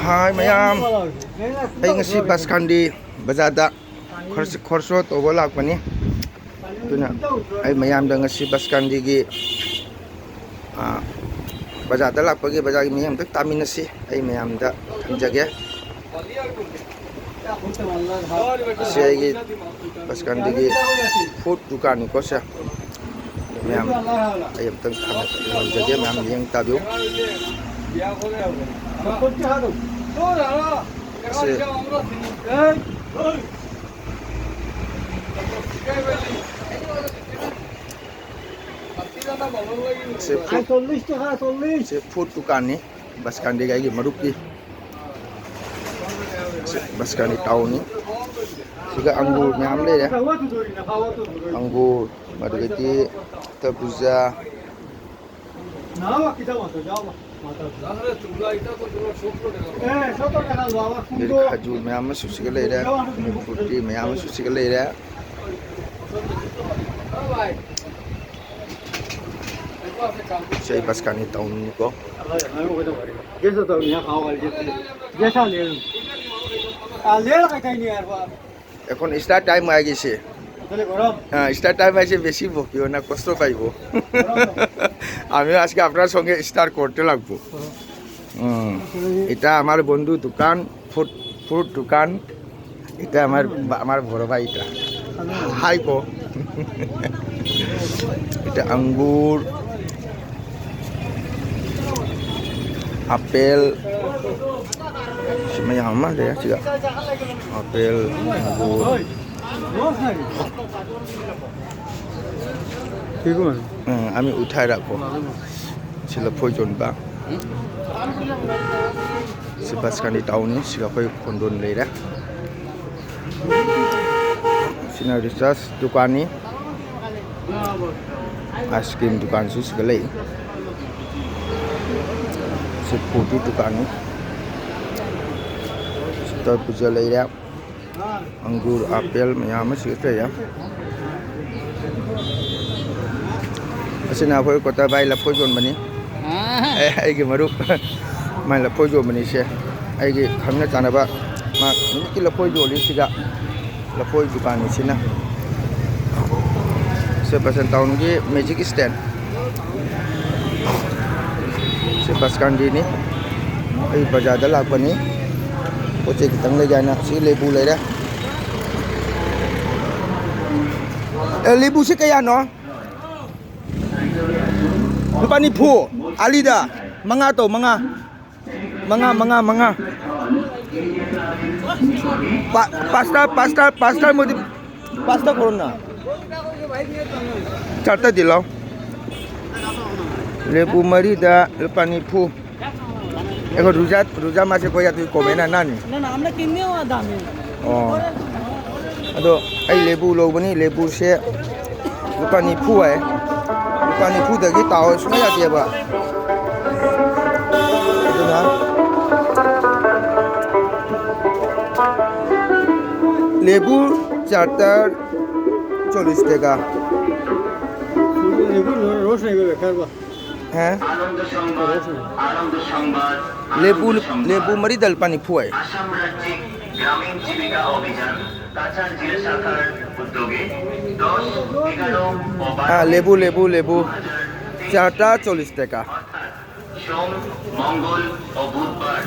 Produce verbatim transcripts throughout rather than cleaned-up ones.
ꯍꯥꯏ ꯃꯌꯥꯝ, ꯑꯩ ꯉꯁꯤ ꯕꯁꯀꯥꯟꯗꯤ ꯕꯖꯥꯔꯗ ꯈꯣꯔꯁ-, ꯈꯣꯔꯁꯣ ꯇꯧꯕ ꯂꯥꯛꯄꯅꯤ꯫ ꯑꯗꯨꯅ ꯑꯩ ꯃꯌꯥꯝꯗ ꯉꯁꯤ ꯕꯁꯀꯥꯟꯗꯤꯒꯤ, ꯑꯥ, ꯕꯖꯥꯔꯗ ꯂꯥꯛꯄꯒꯤ ꯕꯖꯥꯔꯒꯤ ꯃꯤ ꯑꯝꯇ ꯇꯥꯃꯤꯟꯅꯁꯤ꯫ ꯑꯩ ꯃꯌꯥꯝꯗ ꯊꯝꯖꯒꯦ꯫ ꯁꯤ ꯑꯩꯒꯤ ꯕꯁꯀꯥꯟꯗꯤꯒꯤ ꯐꯨꯗ ꯗꯨꯀꯥꯟꯅꯤꯀꯣ ꯁꯦ꯫ ꯃꯌꯥꯝ ꯑꯩ ꯑꯝꯇꯪ ꯊꯝꯖꯒꯦ, ꯃꯌꯥꯝ ꯌꯦꯡ ꯇꯥꯕꯤꯌꯨ꯫ ꯁꯤ, ꯁꯤ ꯐꯨꯗ, ꯁꯤ ꯐꯨꯗ ꯗꯨꯀꯥꯟꯅꯤ꯫ ꯕꯁꯀꯥꯟꯗꯤꯒꯤ ꯑꯩꯒꯤ ꯃꯔꯨꯞꯀꯤ꯫ ꯁꯤ ꯕꯁꯀꯥꯟꯗꯤ ꯇꯥꯎꯟꯅꯤ꯫ ꯁꯤꯒ ꯑꯪꯒꯨꯔ ꯃꯌꯥꯝ ꯂꯩꯔꯦ꯫ ꯑꯪꯒꯨꯔ, ꯑꯗꯨꯗꯒꯤ ꯇꯔꯕꯨꯖꯥ, ꯑꯗꯩ ꯈꯖꯨꯔ ꯃꯌꯥꯝ ꯑꯃꯁꯨ ꯁꯤꯒ ꯂꯩꯔꯦ꯫ ꯐ꯭ꯔꯨꯇꯤ ꯃꯌꯥꯝ ꯑꯃꯁꯨ ꯁꯤꯒ ꯂꯩꯔꯦ꯫ ꯁꯤ ꯑꯩ ꯕꯁꯀꯥꯟꯗꯤ ꯇꯥꯎꯟꯅꯤꯀꯣ꯫ जैसा तो यहाँ खाओ, जैसा ले लो। आ, ले लो, कहीं नहीं यार, बाप। এখন ষ্টার টাইম হয়ে গেছে। তাহলে গরম। হ্যাঁ, ষ্টার টাইম হয়েছে, বেশি বকিও না, কষ্ট পাইবো। আমিও আজকে আপনার সঙ্গে ষ্টার করতে লাগবো। হুম। এটা আমার বন্ধু দোকান, ফুড, ফুড দোকান। এটা আমার বা-, আমার বড় ভাই এটা। হাই কো। এটা আঙ্গুর, আপেল, ꯃꯌꯥꯝ ꯑꯃ ꯂꯩꯔꯦ ꯁꯤꯗ꯫ আপেল, আঙ্গুর। ꯎꯝ, আমি উঠাই ৰাখো। ꯁꯤ ꯂꯐꯣꯏ ꯌꯣꯟꯕ꯫ ꯁꯤ ꯕꯁꯀꯥꯟꯗꯤ ꯇꯥꯎꯟꯅꯤ꯫ ꯁꯤꯒ ꯑꯩꯈꯣꯏ ꯈꯣꯟꯗꯣꯟ ꯂꯩꯔꯦ꯫ ꯁꯤꯅ ꯔꯤꯆꯥꯔꯖ ꯗꯨꯀꯥꯟꯅꯤ꯫ ꯑꯥꯏꯁ ꯀ꯭ꯔꯤꯝ ꯗꯨꯀꯥꯟꯁꯨ ꯁꯤꯗ ꯂꯩ꯫ ꯁꯤ ꯐ꯭ꯔꯨꯇꯤ ꯗꯨꯀꯥꯟꯅꯤ꯫ ꯇꯔꯕꯨꯖꯥ ꯂꯩꯔꯦ꯫ ꯑꯪꯒꯨꯔ, ꯑꯥꯄꯦꯜ ꯃꯌꯥꯝ ꯑꯃ ꯁꯤꯗ ꯂꯩꯔꯦ꯫ ꯑꯁꯤꯅ ꯑꯩꯈꯣꯏ ꯀꯣꯇꯥꯕꯥꯏ ꯂꯐꯣꯏ ꯌꯣꯟꯕꯅꯤ꯫ ꯑꯦ, ꯑꯩꯒꯤ ꯃꯔꯨꯞ, ꯃꯥꯏ ꯂꯐꯣꯏ ꯌꯣꯟꯕꯅꯤ ꯁꯦ꯫ ꯑꯩꯒꯤ ꯈꯪꯅ ꯆꯥꯟꯅꯕ, ꯃꯥ ꯅꯨꯃꯤꯠꯀꯤ ꯂꯐꯣꯏ ꯌꯣꯜꯂꯤ ꯁꯤꯗ꯫ ꯂꯐꯣꯏ ꯗꯨꯀꯥꯟꯅꯤ ꯁꯤꯅ꯫ ꯁꯦ ꯕꯁꯟ ꯇꯥꯎꯟꯒꯤ ꯃꯦꯖꯤꯛ ꯁ꯭ꯇꯦꯟ꯫ ꯁꯦ ꯕꯁ ꯀꯥꯟꯗꯤꯅꯤ꯫ ꯑꯩ ꯕꯖꯥꯔꯗ ꯂꯥꯛꯄꯅꯤ꯫ ꯄꯣꯠ ꯆꯩ ꯈꯤꯇꯪ ꯂꯩꯒꯦ ꯍꯥꯏꯅ꯫ ꯁꯤ ꯂꯦꯕꯨ ꯂꯩꯔꯦ꯫ ꯑꯦ, ꯂꯦꯕꯨꯁꯦ ꯀꯌꯥꯅꯣ? ꯂꯨꯄꯥ ꯅꯤꯐꯨ꯫ ꯑꯂꯤꯗ ꯃꯉꯥ ꯇꯧ, ꯃꯉꯥ꯫ ꯃꯉꯥ, ꯃꯉꯥ, ꯃꯉꯥ꯫ ꯄꯥ-, pastor, pastor, pastor Modi, pastor corona. ꯆꯥꯇꯗꯤ ꯂꯥꯎ꯫ ꯂꯦꯕꯨ ꯃꯔꯤꯗ ꯂꯨꯄꯥ ꯅꯤꯐꯨ꯫ ꯑꯩꯈꯣꯏ ꯔꯨꯖꯥ, ꯔꯨꯖꯥ ꯃꯥꯁꯦ ꯀꯣꯏ ꯌꯥꯗꯨꯏ ꯀꯣꯃꯦꯅ ꯅꯥꯅꯤ꯫ ꯑꯣ꯫ ꯑꯗꯣ ꯑꯩ ꯂꯦꯕꯨ ꯂꯧꯕꯅꯤ, ꯂꯦꯕꯨꯁꯦ ꯂꯨꯄꯥ ꯅꯤꯐꯨ ꯍꯥꯏ꯫ ꯂꯨꯄꯥ ꯅꯤꯐꯨꯗꯒꯤ ꯇꯥꯑꯣ ꯁꯨꯡꯌꯥ ꯌꯥꯗꯦꯕ꯫ ꯑꯗꯨꯅ ꯂꯦꯕꯨ ꯆꯥꯔꯇꯔ ꯆꯣꯂꯤꯁ ꯇꯦꯒꯥ꯫ ꯍꯥ? ꯂꯦꯕꯨ, ꯂꯦꯕꯨ ꯃꯔꯤꯗ ꯂꯨꯄꯥ ꯅꯤꯐꯨ ꯍꯥꯏ꯫ ꯑꯥ, লেবু, লেবু, লেবু। চারটা চল্লিশ টাকা। সোম, মঙ্গল ও বুধবার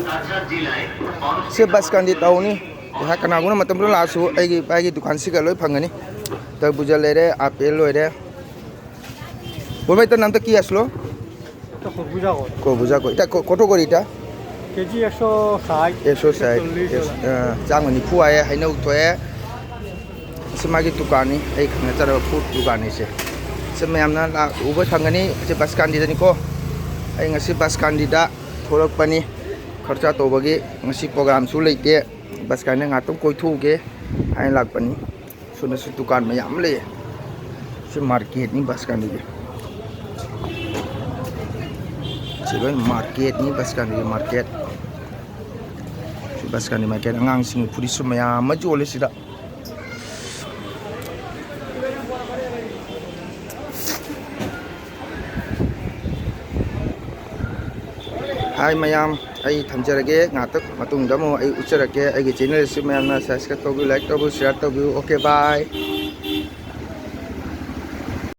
কাছাড় জেলায় অনুষ্ঠিত ꯁꯦ ꯕꯁ ꯀꯥꯟꯗꯤ ꯇꯧꯅꯤ꯫ ꯑꯩꯍꯥꯛ ꯀꯅꯥꯒꯨꯝꯕ ꯃꯇꯝꯗ ꯂꯥꯛꯑꯁꯨ ꯑꯩꯒꯤ ꯚꯥꯏꯒꯤ ꯗꯨꯀꯥꯟꯁꯤꯒ ꯂꯣꯏ ꯐꯪꯒꯅꯤ꯫ ꯇꯔꯕꯨꯖꯥ ꯂꯩꯔꯦ, ꯑꯦꯄꯜ ꯂꯣꯏꯔꯦ꯫ ꯕꯣꯕꯥꯏ, ꯏꯇ ꯅꯥꯝꯇ ꯀꯤ ꯑꯁꯂꯣ? এটা খরবুজা কত? খরবুজা কত? এটা ক-, কত করে এটা? কেজি একশো ষাট, একশো ষাট, একশো চল্লিশ একশো, ওরা। ꯑ, ꯆꯥꯝꯃ ꯅꯤꯐꯨ ꯍꯥꯏꯌꯦ, ꯍꯩꯅꯧ ꯊꯣꯛꯑꯦ꯫ ꯁꯤ ꯃꯥꯒꯤ ꯗꯨꯀꯥꯟꯅꯤ, ꯑꯩ ꯈꯪꯅ ꯆꯠꯅꯕ ꯐ꯭ꯔꯨꯠ ꯗꯨꯀꯥꯟꯅꯤ ꯁꯦ꯫ ꯁꯤ ꯃꯌꯥꯝꯅ ꯂꯥꯛ-, ꯎꯕ ꯐꯪꯒꯅꯤ꯫ ꯁꯤ ꯕꯁ ꯀꯥꯟꯗꯤꯗꯅꯤꯀꯣ꯫ ꯑꯩ ꯉꯁꯤ ꯕꯁ ꯀꯥꯟꯗꯤꯗ ꯊꯣꯛꯂꯛꯄꯅꯤ꯫ ꯈꯔꯆꯥ ꯇꯧꯕꯒꯤ ꯉꯁꯤ ꯄ꯭ꯔꯣꯒ꯭ꯔꯥꯝꯁꯨ ꯂꯩꯇꯦ꯫ ꯕꯁ ꯀꯥꯟꯗꯤꯗ ꯉꯥꯛꯇꯪ ꯀꯣꯏꯊꯣꯛꯎꯒꯦ ꯍꯥꯏꯅ ꯂꯥꯛꯄꯅꯤ꯫ ꯁꯣꯝꯗꯁꯨ ꯗꯨꯀꯥꯟ ꯃꯌꯥꯝ ꯑꯃ ꯂꯩꯌꯦ꯫ ꯁꯤ ꯃꯥꯔꯀꯦꯠꯅꯤ ꯕꯁ ꯀꯥꯟꯗꯤꯒꯤ꯫ ꯁꯤ ꯂꯣꯏ ꯃꯥꯔꯀꯦꯠꯅꯤ, ꯕꯁ ꯀꯥꯟꯗꯤꯒꯤ ꯃꯥꯔꯀꯦꯠ꯫ ꯁꯤ ꯕꯁ ꯀꯥꯟꯗꯤ ꯃꯥꯔꯀꯦꯠ꯫ ꯑꯉꯥꯡꯁꯤꯡꯒꯤ ꯐꯨꯔꯤꯠꯁꯨ ꯃꯌꯥꯝ ꯑꯃ ꯌꯣꯜꯂꯦ ꯁꯤꯗ꯫ ꯍꯥꯏ ꯃꯌꯥꯝ, ꯑꯩ ꯊꯝꯖꯔꯒꯦ꯫ ꯉꯥꯛꯇꯪ ꯃꯇꯨꯡꯗ ꯑꯃꯨꯛ ꯑꯩ ꯎꯠꯆꯔꯛꯀꯦ꯫ ꯑꯩꯒꯤ ꯆꯦꯅꯦꯜꯁꯤ ꯃꯌꯥꯝꯅ ꯁꯕꯁꯀ꯭ꯔꯥꯏꯕ ꯇꯧꯕꯤꯌꯨ, ꯂꯥꯏꯛ ꯇꯧꯕꯤꯌꯨ, ꯁꯤꯌꯥꯔ ꯇꯧꯕꯤꯌꯨ꯫ ꯑꯣꯀꯦ, ꯕꯥꯏ꯫